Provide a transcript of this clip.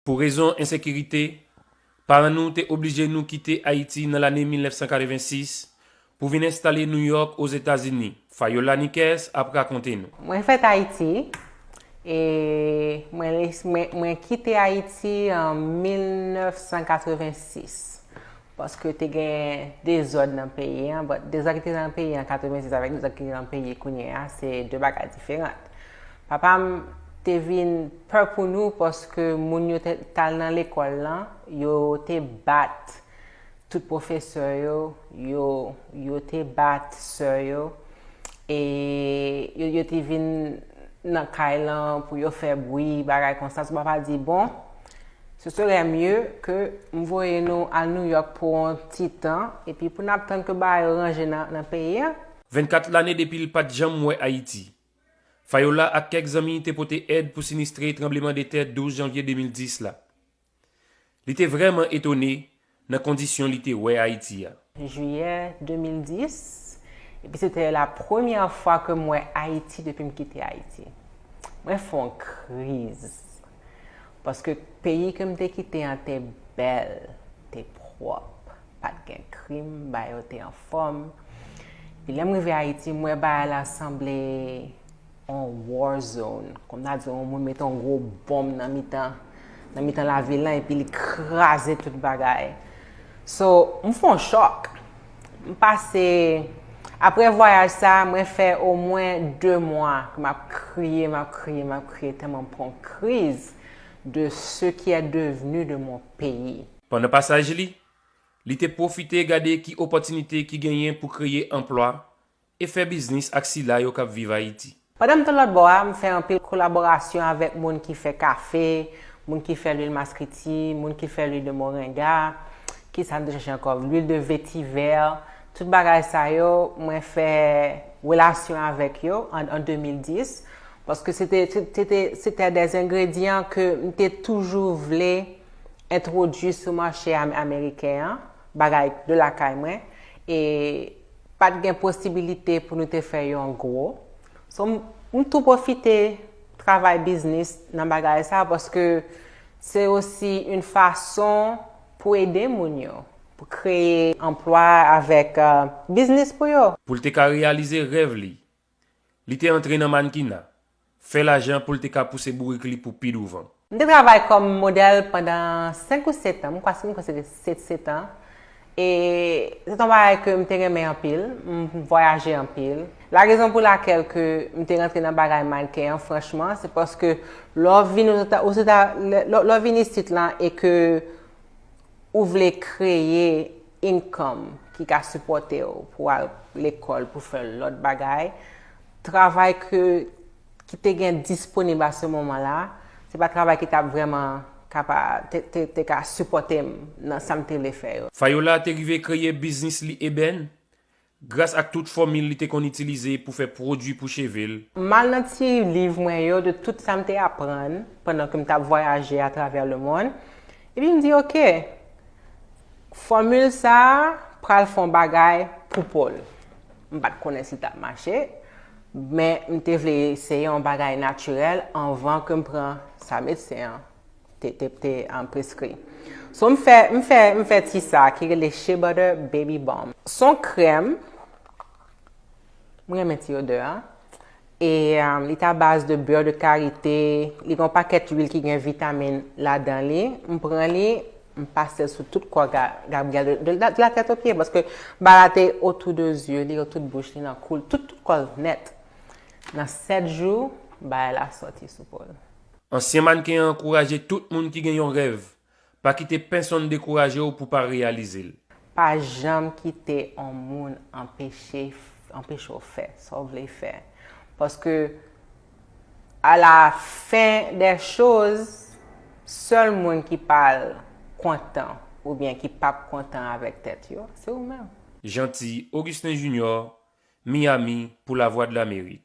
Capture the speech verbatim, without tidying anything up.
Pou rezon ensekirite, paran nou te oblije nou kite Ayiti nan lane mil nèf san katrevensis pou vin enstale Nouyòk, Ozetazini. Fayola Niquez ap rakonte nou. Mwen fèt Ayiti, e mwen, mwen, mwen kite Ayiti an mil nèf san katrevensis. Paske te gen dezòd nan peyi an, but dezòd ki te nan peyi an katrevensis avèk dezòd ki nan peyi kounye a, se de bagay diferan. Papa m te vin pè pou nou paske moun yo te t al nan lekòl lan, yo te bat tout pwofesè yo, yo, yo te bat sè yo, e yo, yo te vin nan kay lan pou yo fè bri, bagay konsa. So papa di, bon, ce serait mieux que m voye nou al Nouyòk pou yon ti tan, epi pou n ap tann ke bagay yo ranje nan, nan peyi an. Vennkat lane depi l pa t janm wè Ayiti. Fayola ak kèk zanmi te pote èd pou sinistre tranblemanntè douz janvye de mil dis la. Li te vrèman etone nan kondisyon li te wè Ayiti a. Jiyè de mil dis, epi se te la premyè fwa ke m wè Ayiti depi m kite Ayiti. Mwen fè yon kriz. Paske peyi ke m te kite an te bèl, te pwòp, pa t gen krim, bagay yo te anfòm. Epi lè m rive Ayiti, m wè bagay la sanble yon war zone. Kòm ta di yon moun mete yon gwo bonm nan mitan, nan mitan lavil lan, epi li kraze tout bagay. So, m fè yon chòk. M pase, apre vwayaj sa, mwen fè omwen de mwa ke m ap kriye, m ap kriye, m ap kriye, tèlman m pran yon kriz de ce qui est devenu de mon pays. Pandan pasaj li, li te pwofite gade ki opòtinite ki genyen pou kreye anplwa e fè biznis ak sila yo k ap viv Ayiti. Pandan m te lòt bò a, m fè anpil kolaborasyon avèk moun ki fè kafe, moun ki fè lwil maskriti, moun ki fè lwil de moringa, ki sa m te chèche ankò, lwil de vetivè, tout bagay sa yo, mwen fè relasyon avèk yo an, an de mil dis, paske se te, se te, se te de zengredyan ke m te toujou vle entwodui sou mache am-, ameriken an, bagay de lakay mwen, e pa t gen posibilite pou nou te fè yo an gwo. So, m, m tou pwofite travay biznis nan bagay sa, paske se osi yon fason pou ede moun yo, pou kreye anplwa avèk, euh, biznis pou yo. Pou l te ka reyalize rèv li, li te antre nan mannkina, fè lajan pou l te ka pouse bourik li pou pi douvan. M te travay kòm modèl pandan senk ou sèt an, m kwè, m kwè se te sèt, sèt an. E se te yon bagay ke m te renmen anpil, m vwayaje anpil. La rezon pou lakèl ke m te rantre nan bagay mannken an, franchman, se paske lè w vin Ozeta-, Ozeta-, lè, lè, lè w vin isit lan e ke ou vle kreye income ki ka sipòte w pou al lekòl, pou fè lòt bagay, travay ke, ki te gen disponib a se moman la, se pa travay ki t ap vrèman kapa-, te, te, te ka sipòte m nan sa m te vle fè yo. Fayola te rive kreye biznis li ebèn, gras ak tout fòmil li te konn itilize pou fè pwodui pou cheve l. M al nan ti liv mwen yo de tout sa m te aprann pandan ke m t ap vwayaje atravè lemonn. Epi m di, "Oke, fòmil sa a pral fè yon bagay pou po l." M pa t konnen si l t ap mache, men m te vle eseye yon bagay natirèl anvan ke m pran sa medsen an te, te, te, um, preskri. So, m fè, m fè, m fè ti sa ki rele Shea Butter Baby Balm. Se yon krèm, mwen renmen ti odè a. E, um, li t a baz de bè de karite, li gen yon pakèt lwil ki gen vitamin ladan li. M pran li, m pase l sou tout kò Ga-, Gabriel, de, de la, de la tèt o pye, paske bagay la te otou de zye li, otou de bouch li, nan kou l, tout, tout kò l nèt. Nan sèt jou, bagay la sòti sou po l. Ansyen mannken an ankouraje tout moun ki gen yon rèv, pa kite pèsonn dekouraje w pou pa reyalize l. Pa janm kite yon moun anpeche, anpeche w fè sa w vle fè. Paske, à la fin des choses, sèl moun ki pral kontan oubyen ki p ap kontan avèk tèt yo, se ou menm. Jeanty Augustin Junior, Miami, pou Lavwadlamerik.